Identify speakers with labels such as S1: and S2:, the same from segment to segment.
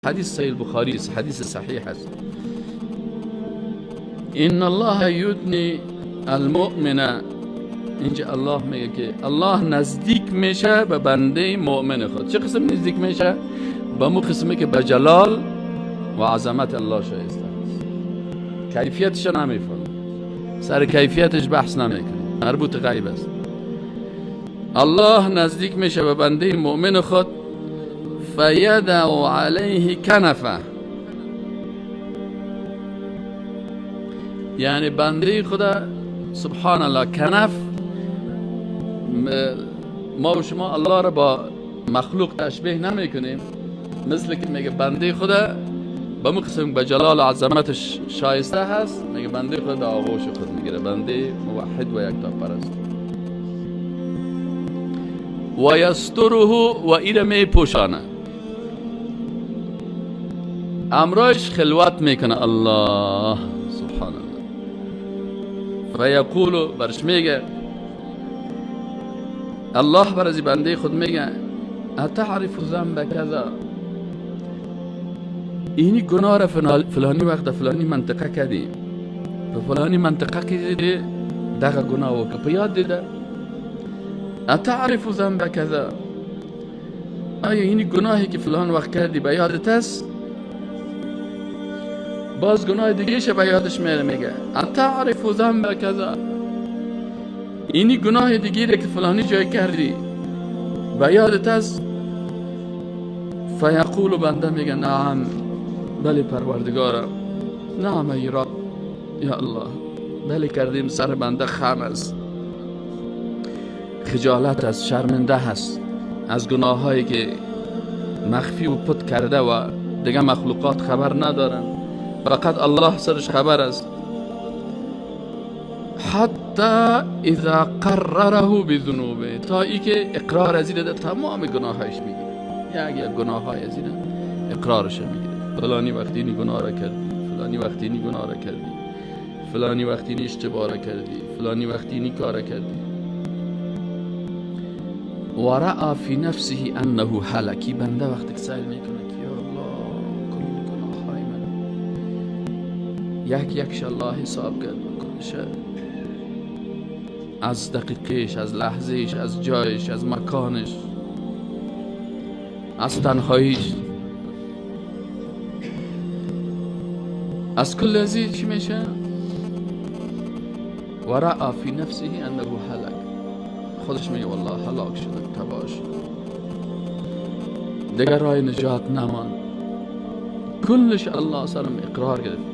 S1: حدیث صحیح بخاری است، حدیث صحیح است. ان الله یدنی المؤمن، اینجا الله میگه که الله نزدیک میشه به بنده مؤمن خود. چه قسم نزدیک میشه؟ به مو قسمی که به جلال و عظمت الله شایسته است. کیفیتش نمیفهمه، سر کیفیتش بحث نمیکنه، مربوط غیب است. الله نزدیک میشه به بنده مؤمن خود، فیدع علیه کنفه، یعنی بنده خدا سبحان الله کنف، ما و شما الله را با مخلوق تشبیه نمیکنیم، مثل که میگه بنده خدا به مو قسم به جلال و عظمتش شایسته هست، میگه بنده خدا در آغوش خود میگیره، بنده موحد و یکتا پرست. و یستره و ایره میپوشانه، امرایش خلوت میکنه الله سبحان الله. فیقول، برش میگه الله بر از بنده خود میگه اتعرف ذنب کذا، اینی گناه را فلانی وقت فلانی منطقه کردی، په فلانی منطقه کې دې دغه ګناه وکړه، په یاد دې ده. اتعرف ذنب کذا، آیا اینی گناهی که فلان وقت کردی به یادت است؟ باز گناه دیگه به یادش میره، میگه اتعرف ذنب کذا، اینی گناه دیگه که فلانی جای کردی به یادت است؟ فیقول، بنده میگه نعم، بله پروردگارم، نعم ای رب، یا الله، بله کردیم. سر بنده خم است، خجالت است، شرمنده هست از گناه هایی که مخفی و پت کرده و دیگه مخلوقات خبر ندارن، فقط الله سرش خبر است. حتی اذا قرره بذنوبه، تا ای که اقرار از این تمام گناهایش میگیره، یک گناه های از این اقرارش میگیره. فلانی وقتی اینی گناه را کردی، فلانی وقتی اینی گناه را کردی، فلانی وقتی اینی اشتباه را کردی، فلانی وقتی اینی کار را کردی. و رأى فی نفسه انه هلکی، بنده وقتی که سیل میکنه که یا الله کل گناه های من یک یکش الله حساب کرد، کلش از دقیقش، از لحظهش، از جایش، از مکانش، از تنهاییش، از کل ازی چی میشه؟ و رأى فی نفسه انه هلک، خودش میگه والله هلاک شده، تباه شده، دیگر راه نجات نمان، کلش الله سرم اقرار گرفت.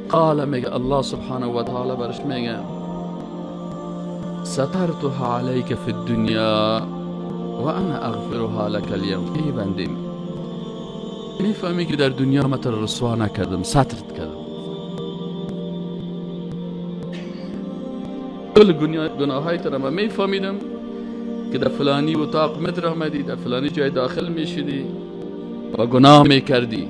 S1: قال، میگه الله سبحانه و تعالی برش میگه سترتها علیک فی الدنیا و انا اغفرها لك اليوم. ای بنده میفهمی که در دنیا ما تو رسوا نکردم، سترت کردم، کل گناههای تو را من میفهمیدم که در فلانی اتاق مدر آمدی، در فلانی جای داخل میشدی و گناه میکردی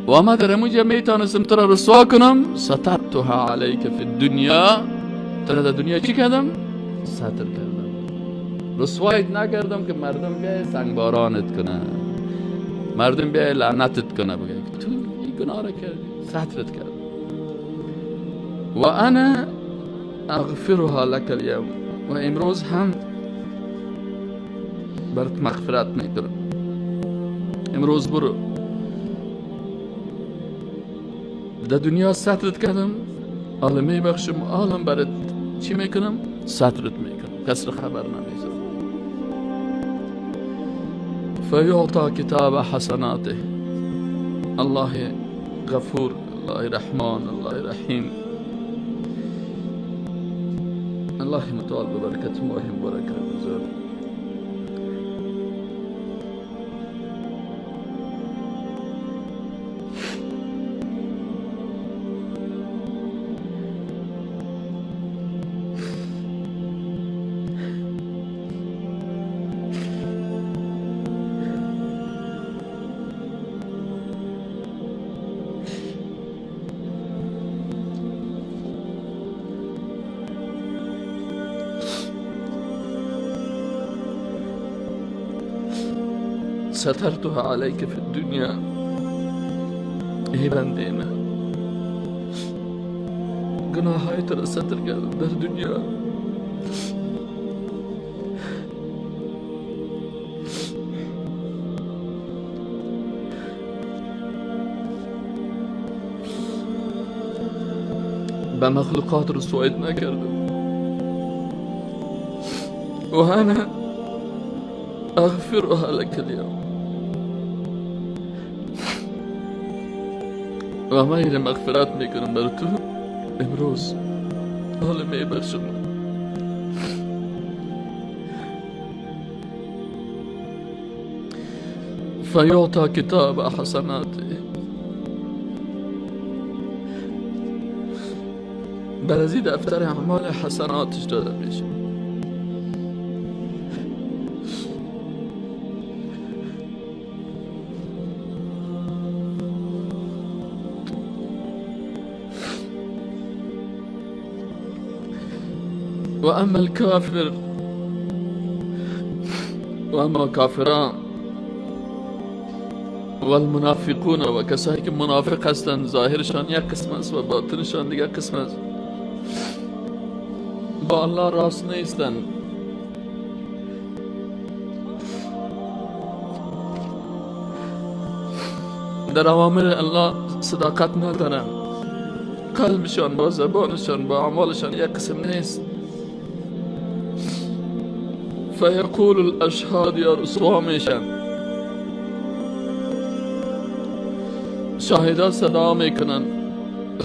S1: و ما در همونجا میتانستم تو را رسوا کنم. سترتها علیک فی الدنیا، تو را در دنیا چی کردم؟ ستر کردم، رسوایت نکردم که مردم بیای سنگبارانت کنه، مردم بیای لعنتت کنه، بگه تو این گناه را کردی، سترت کردم. و انا اغفرها لك اليوم، و امروز هم برات مغفرت میکنم، امروز برو در دنیا سترت کردم، حالا میبخشم، حالا برات چی میکنم؟ سترت میکنم، کس را خبر نمیزم. فیعطا کتاب حسناته، الله غفور، الله رحمان، الله رحیم، الله متعال ببرکت ماه مبارک رمضان سترتها علیک فی الدنیا. ای بنده من، گناه های تو را ستر کردم در دنیا، به مخلوقات رسوایت نکردم و انا اغفرها لك اليوم. و من این مغفرت میکنم بر تو امروز، حال میبخشم. فیعطی کتاب حسناته، بر از این دفتر اعمال حسناتش داده میشه. و اما الکافر، و اما کافران والمنافقون، و کسایی که منافق هستند، ظاهرشان یک قسم است و باطنشان دیگر قسم است، با الله راست نیستند. در اوامر الله صداقت ندارند، قلبشان با زبانشان با اعمالشان یک قسم نیست. فیقول الاشهاد، یا رسوا میشن، شاهدا صدا میکنن،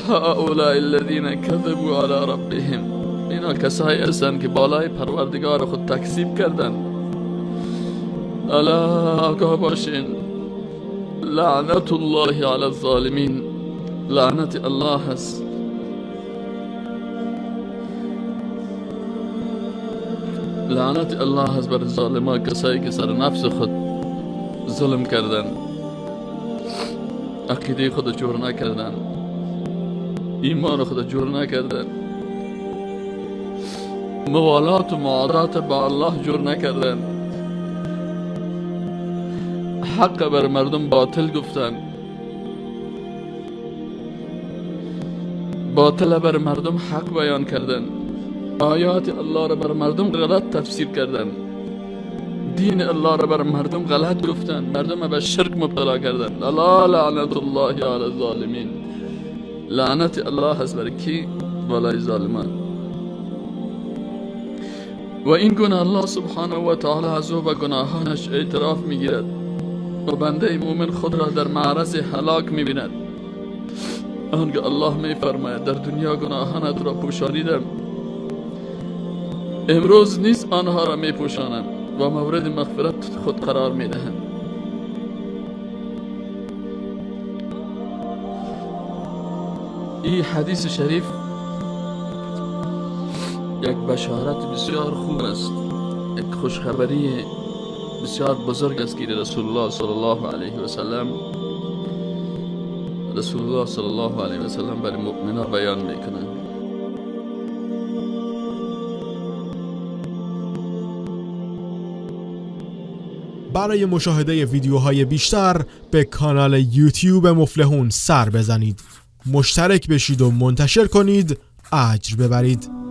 S1: هؤلاء الذین كذبوا علی ربهم، اینا کسایی هستند که بالای پروردگار خود تکذیب کردن. الا آگاه باشین، لعنت الله علی الظالمین، لعنت الله است. لعنت الله است بر ظالمان، کسایی که سر نفس خود ظلم کردن، عقیده خود جور نکردن، ایمان خود جور نکردن، موالات و معادات با الله جور نکردن، حق بر مردم باطل گفتن، باطل بر مردم حق بیان کردن، آیات الله را بر مردم غلط تفسیر کردن، دین الله را بر مردم غلط گفتن، مردم به شرک مبتلا کردن. لا لعنت الله علی الظالمین، لعنت الله است بر کی؟ بالای ظالمان. و این گناه الله سبحانه و تعالی از او به گناهانش اعتراف میگیرد و بنده مؤمن خود را در معرض هلاک میبیند. آنگاه الله میفرماید در دنیا گناهانت را پوشانیدم، امروز نیز آنها را میپوشانم و مورد مغفرت خود قرار میدهم. این حدیث شریف یک بشارت بسیار خوب است، یک خوشخبری بسیار بزرگ است که رسول الله صلی الله علیه و سلم، رسول الله صلی الله علیه و سلم برای مؤمنان بیان میکنند.
S2: برای مشاهده ویدیوهای بیشتر به کانال یوتیوب مفلحون سر بزنید، مشترک بشید و منتشر کنید، اجر ببرید.